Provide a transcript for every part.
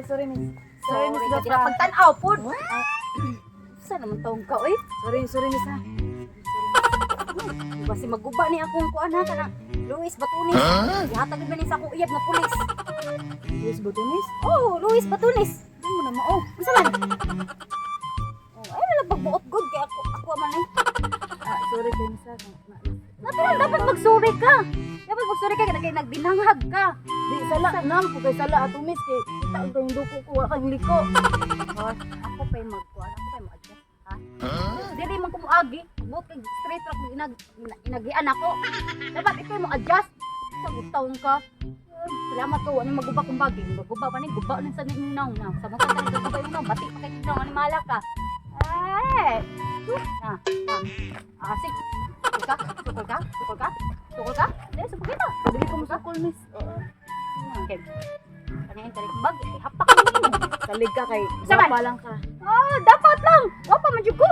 Sorry, miss. Sorry, miss. Sorry ka Gapa. dira pagtan-aw pod. Sa naman taong ka oy? Sorry, sorry, miss ha. Basi maguba ni akong kuan ha kana. Luis Batunis. Gihatag ba ni sa akong uyab nga pulis. Luis Botunis? Oh, Luis Batunis. Di mo na mao. Unsa man? Oh, ay wala pagbuot god kay ako ako man eh. Ah, sorry kay miss ha. Natural dapat magsuri ka. Dapat magsuri ka kay nagdinanghag ka. Di sala nang ko kay sala ato miss kay kita ang kayong duko ko wa kang liko. Oh, ako pa'y magkuan, ako pa'y ma-adjust, ha? Dili man ko moagi, buot kay straight ra kung inagian ako. Dapat ikaw mo adjust. Sa taon ka. Salamat ko, ano maguba kong bagi. Maguba pa ni, guba na sa inyong naong na. Sa mga ka nagguba yung naong, bati pa kay naong, ano mala ka. Eh, na, na. Ah, sige. Sukol ka, sukol ka, sukol ka, sukol ka. Dili, sukol kita. Dili ko mosukol, miss. Okay. Kanayin tarik bag, eh, hapak mo. Salig ka kay Sa man? gwapa lang ka. Ah, dapat lang. Wapa man jud ko.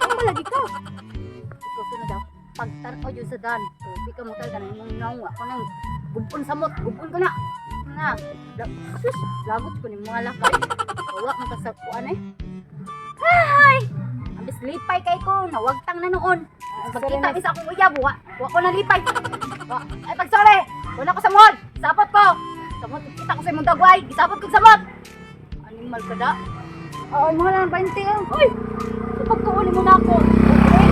Ang malagi ka. Ikaw sunod daw. Pagtan-o jud sa dan. Di ka mo talaga nang imong naong ako nang gubon samot, gubon ko na. Na. Sus, lagot ko ni mga lakay. Wa man ka sa kuan eh. Hay! Ambis lipay kay ko, nawagtang na noon. Magkita mi sa akong uyab, wa ko nalipay. Wa, ay pagsore. Wala ko sa mall. Sapot ko. Samot kita ko sa imong dagway, gisapot ko samot. Animal ka da. Oo, mga lang 20 oh. Uy! Sa pagkauli mo na ako. Okay?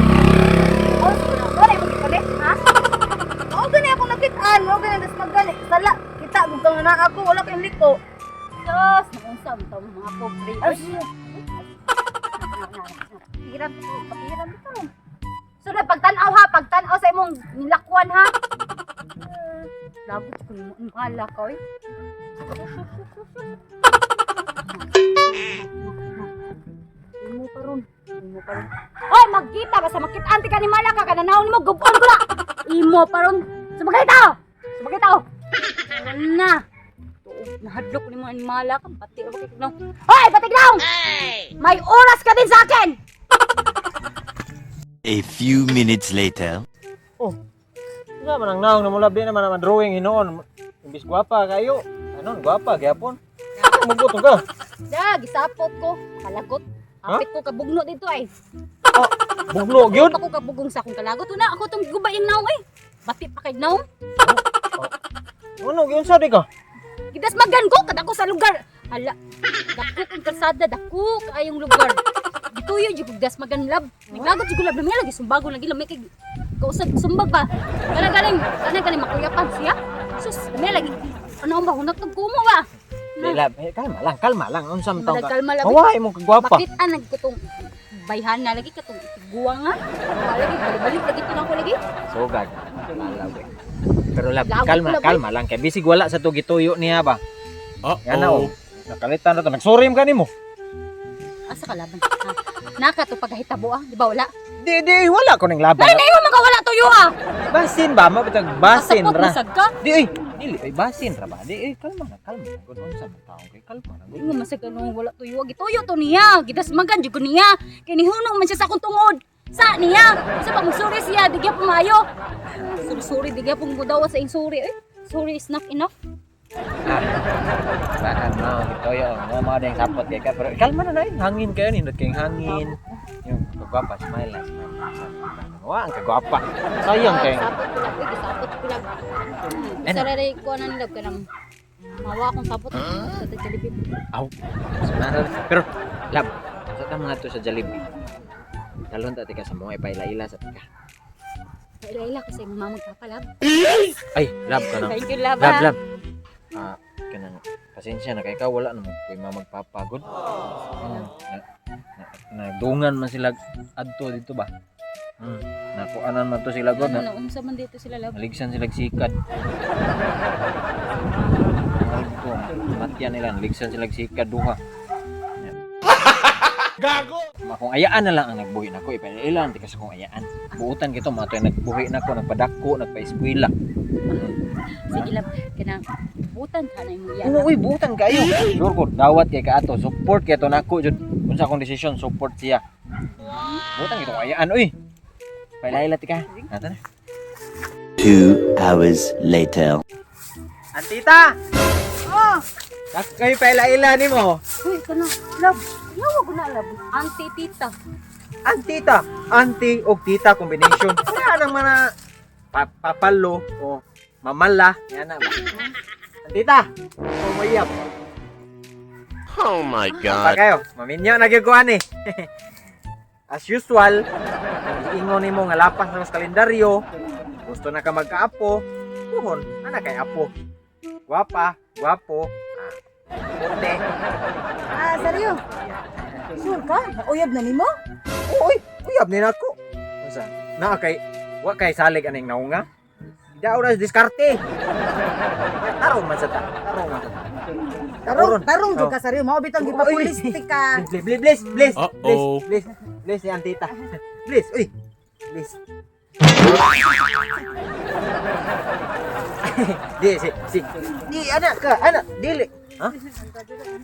Oh, wala mo gipali, ha? Mao gani ako nakitaan, mao gani das magani. Sala kita gud kang na ako wala kayong liko. Sus, naunsa mo tong mga pobre. Ay, Papiran ko, papiran ko. So, na pagtan-aw ha, pagtan-aw sa imong nilakwan ha. Lagot ko nimo ang hala ka, oy. Imo pa ron. Imo pa ron. Oy, magkita basta makit-an ti ka ni Malaka kananaw nimo gubon ko na. Imo pa ron. Sumagay tao. Sumagay tao. Na. Tuog nahadlok nimo ang Malaka pati ra kay no. Hoy, batignaw. May oras ka din sa akin. A few minutes later. Oh. Wala man ang naong namula di naman naman drawing hinuon. Imbis gwapa kayo. Anon gwapa gyapon. Mugutong ka. Da, gisapot ko. Kalagot. Hapit ko kabugno dito ay. Oh, bugno gyud. Ako kabugong sa akong kalagot. Una, ako tong guba yung naong ay. Bati pa kay naong. Ano gyud sa di ka? Gidas magan ko kada ko sa lugar. Hala, dako kang kalsada, dako kaayong lugar. Gituyo jud kog dasmagan lab. Naglagot jud ko lab lami lagi sumbago lagi lami kay kausad sumbag ba. Kana galing, kana galing makuyapan siya. Sus, lami lagi ano ba hunat kag kumo ba? Di lab, eh, kalma lang, kalma lang. Unsa man taong ka? Kalma lang. Mawahay mo kagwapa. Bakit an nagkutong bayhan na lagi katong guwang nga? Wa lagi balik lagi to ko lagi. Sugag. Lalaw eh. Pero lab, Lagot kalma, lab, eh. kalma lang kay bisig wala sa to gituyo niya ba. Yan na oh. Nakalitan na to. Nagsorry man kanimo. Asa ka laban? Ha? Naka to pagahitabo ah, di ba wala? Di di wala ko ning laban. Nay nayo mga wala tuyo ah. Basin ba mo bitag basin Kasapot ra. masag ka. Di ay, dili ay basin ra ba? Di ay kalma na, kalma na. Gud unsa man taong kay kalma na. Di mo masag ano wala tuyo gituyo to niya. Gidasmagan jud ko niya. Kay nihunong man siya sa akong tungod. Sa niya. Sa pag magsuri siya, di gyapon maayo. Suri suri di gyapon mudawa sa ing suri eh. Sorry is not enough. Ah. Baan no, gituyo. Mo mo ding sapot kay ka pero kalma na nay. Hangin kayo nindot kay hangin. Yung kagwapa smile lang, smile. Wa ang kagwapa. Sayang kay. Sapot ko lang, uy, gisapot ko lang. Ano? Sa rin ko na nilab ka ng mawa akong sapot sa Jollibee. Aw. Sunara. Pero lab, sa ta mga to sa Jollibee. Talon ta tika sa mga ipaila-ila sa tika. Ila-ila ko sa imong mama magpapalab. Ay, lab ka na. Thank you, lab. Lab, ah. lab. Ah, kanang pasensya na kay ka wala na mo koy mamagpapagod. Na, na, nagdungan man sila adto dito ba? Nakuanan man to sila god Ano na. na, unsa man dito sila lab. Naligsan sila sikad. Dito, matyan nila, naligsan sila sikad duha. Gago! Kung ayaan na lang ang nagbuhi nako, ipailan ti kasi kung ayaan. Buutan kito mga to nagbuhi nako, nagpadako, nagpa-eskwela. Sige lab, kanang butan ka na imong iya. Oo, uy, buutan kayo. Sure ko, dawat kay kaato, support kay to nako jud. Unsa akong desisyon, support siya. Buutan kito kung ayaan, uy. Pailaila ti ka. Nata na. 2 hours later. Antita! Oh, Kayo paila-ila nimo. Uy, kana, love. Yawa ko na, love. Auntie tita. Ang tita, auntie og tita combination. Wala nang mga papalo o mamala, yan na ba. Ang tita, o mayap. Oh my Pa God. kayo, maminyo na gyud ko ani. As usual, ang giingon nimo nga lapas na mas kalendaryo, gusto na ka magkaapo, puhon, ana kay apo. Guwapa, guwapo, puti. Ah, seryo. Sure ka? Uyab na nimo? Uy, uyab ni nako. Unsa? Naa kay wa kay salig aning naunga. Daw na diskarte. Tarong man sa ta. Tarong man sa ta. Tarong, tarong jud Oh. ka seryo. Mao bitong Uy. gipapulistik ka. Bless, bless, bless, bless, Uh-oh. bless, bless, bless ni Antita. Bless, uy. Bless. Di, si, si, di, anak ka, anak, dili. Ha?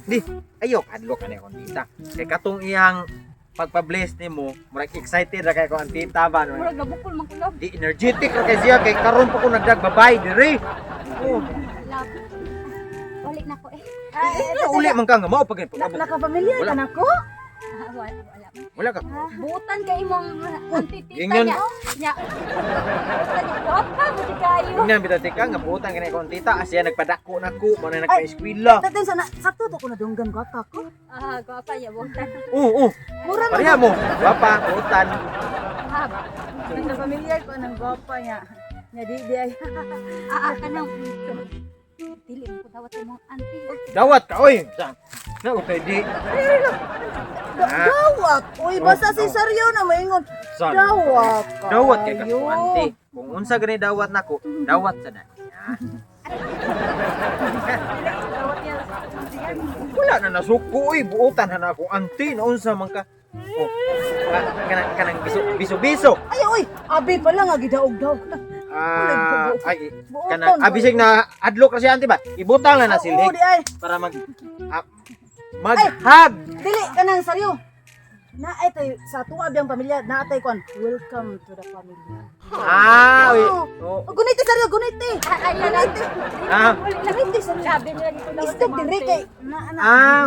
Di, ayo, adlok ka na akong tita. Kay katong iyang pagpa-bless nimo, murag excited ra kay ko ang tita ba no? Murag nabukol man ko, love. Di energetic ra kay siya kay karon pa ko nagdag babay diri. Oh, Love. Balik na ko eh. Ah, eh, uli man ka nga mao pag Nakapamilyar Wala. ka na ko? Ah, wala, wala. Wala ka. Butan kay imong auntie tita Ingnan. niya. Nya. Butan niya. Guwapa mo di kayo. Tingnan bitaw tika nga butan kani akong tita asya nagpadako nako mo na nagpa-eskwela. Tatin sana sakto to ko nadunggan ko ako. Ah, guwapa niya butan. Oo, oo. Mura man. Pareha mo. Gwapa, butan. Ah, Nakapamilyar ko ng gwapa niya. Nya di di ay. ah, kanang dili mo ko dawat imong auntie. Dawat ka oy. Na okay di. Ah. Dawat. Uy, basta si Oh, Seryo na maingon. San? Dawat ka. Dawat kay ka ante. Kung unsa gani dawat nako, dawat sa na. Dawat niya. Wala na nasuko oy, buotan na ako ante na unsa man ka. Oh. Kanang kanang biso biso biso. Ay, uy, abi pa lang nga gidaog-daog. Ah, ay Buoton. kanang abisig na adlok ra siya ante ba? Ibutang na na Oo, silhik di ay. para mag maghag. Dili kanang Seryo. Naay tay sa tuwa biyang pamilya, naatay kon. Welcome to the family. Ah, uy. Oo. Oh. Oh, guniti Seryo, guniti. Ah, ay, ay, Ah. Guniti Seryo. Sabi nila lagi ko dawat Isdag diri kay na na. Ah,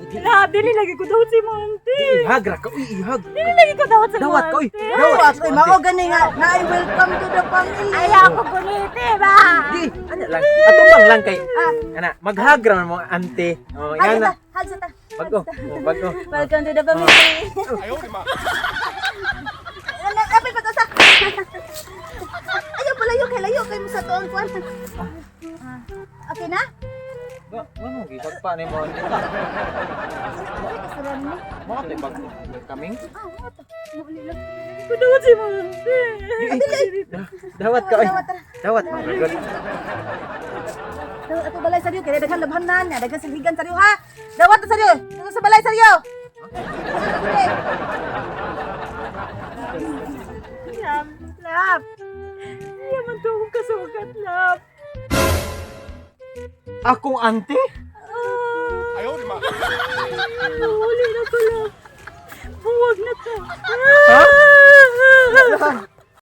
Grabe, dili lagi ko dawat si Monte. ihag ra ka, uy, ihag. Dili lagi ko dawat si Dawat ka, uy. Dawat, uy, mao gani nga naay welcome to the family. Ay, ako guniti ba? Di, ano lang. Atubang lang kay ana, maghag ra man mo ante. Oh, Hag yan sa na. ta, hag sa ta. Bago, oh, bago. Welcome to the family. Ano, kapit pa to sa. Ayaw palayo kay layo kay mo sa tuong kwan. Ah, okay na? Ba, wa mo gihag pa ni mo ante ta. Ay, kasarani mo. Mo ate bago kaming. Ah, mo to. Ko dawat si Monte. Dawat ka, oy. Dawat, tara. Dawat mo gud. Dawat ato balay saryo kay daghan labhanan niya, daghan silhigan saryo ha. Dawat to saryo. Dito sa balay saryo. Sige. Love, love. Iya man to akong kasugat, love. Akong ante? Ayaw, di ma. Nahuli na ko, love. Buwag na to. Ha?